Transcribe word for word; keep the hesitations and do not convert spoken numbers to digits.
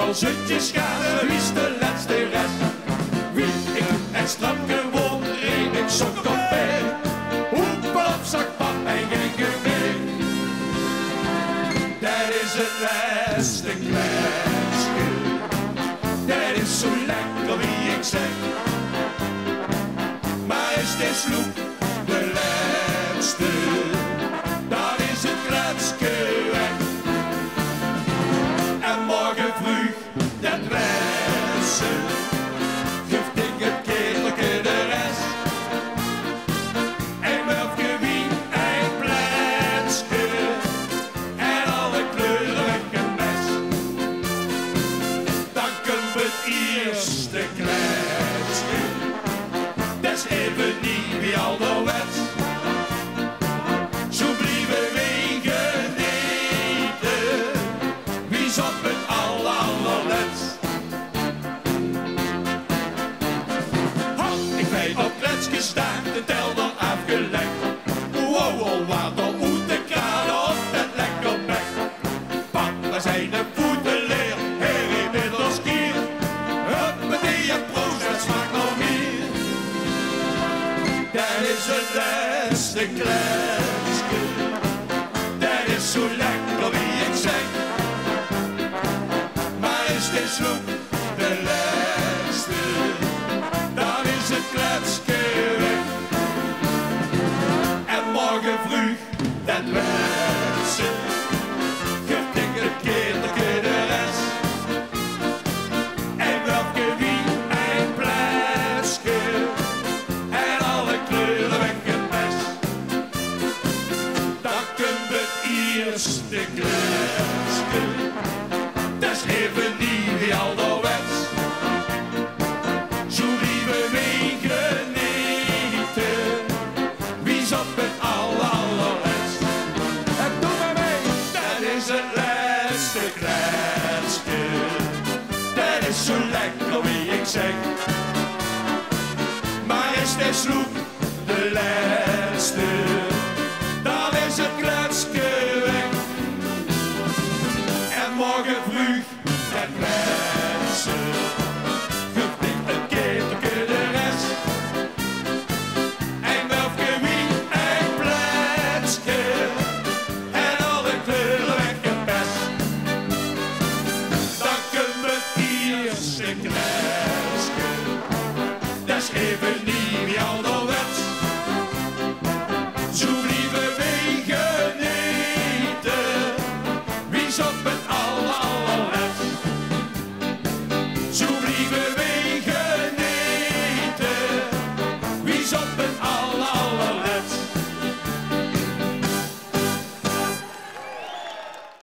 Al zutjes gaze, wie is de lètste res? Wie ik en strak gewoon reed ik sok op bed. Hoepel op zak, pap en geen geveer. Det is het lètste kletske. Det is zo lekker wie ik zeg. Maar is de sloep de lètste, dan is het kletske weg. En morgen vroeg, det wèts se, guf ik het ketelke de res. Ein mörfke wien, ein pletske en alle kleure weg en mes. Dan kump het ierste kletske. Det is effe nie wie alderwets. Zo blieve we genete, wie is op het aller-, allerlets. Hop, ik vij op kletskes daar, de telder afgelegd. Wow, wow, water oet de kraan op det lekker bek. Pap, waar zijn de voeten leer? Heer, ik ben los kier. Huppatee, en proost, det smaakt nog meer. Det is het lètste kletske. Det is zo lekker wie ik zeg. Maar is de sloep de lètste, dan is het kletske weg. En morgen vroeg, det wèts se, guf ik het ketelke de res. Ein mörfke wien, ein pletske en alle kleure weg en mes. Dan kump het ierste kletske. Det is effe nie wie alderwets. Zo blieve we genete, wie is op het aller-, allerlets. En doe maar mee. Det is het lètste kletske. Det is zo lekker wie ik zeg. Maar is de sloep de lètste, dan is het kletske weg. En morgen vroeg, det wèts se, guf ik het ketelke de res. Ein mörfke wien, ein pletske en alle kleure weg en pes. Dan kump het ierste kletske. Det is effe nie wie alderwets. Zo blieve we genete, wie is op het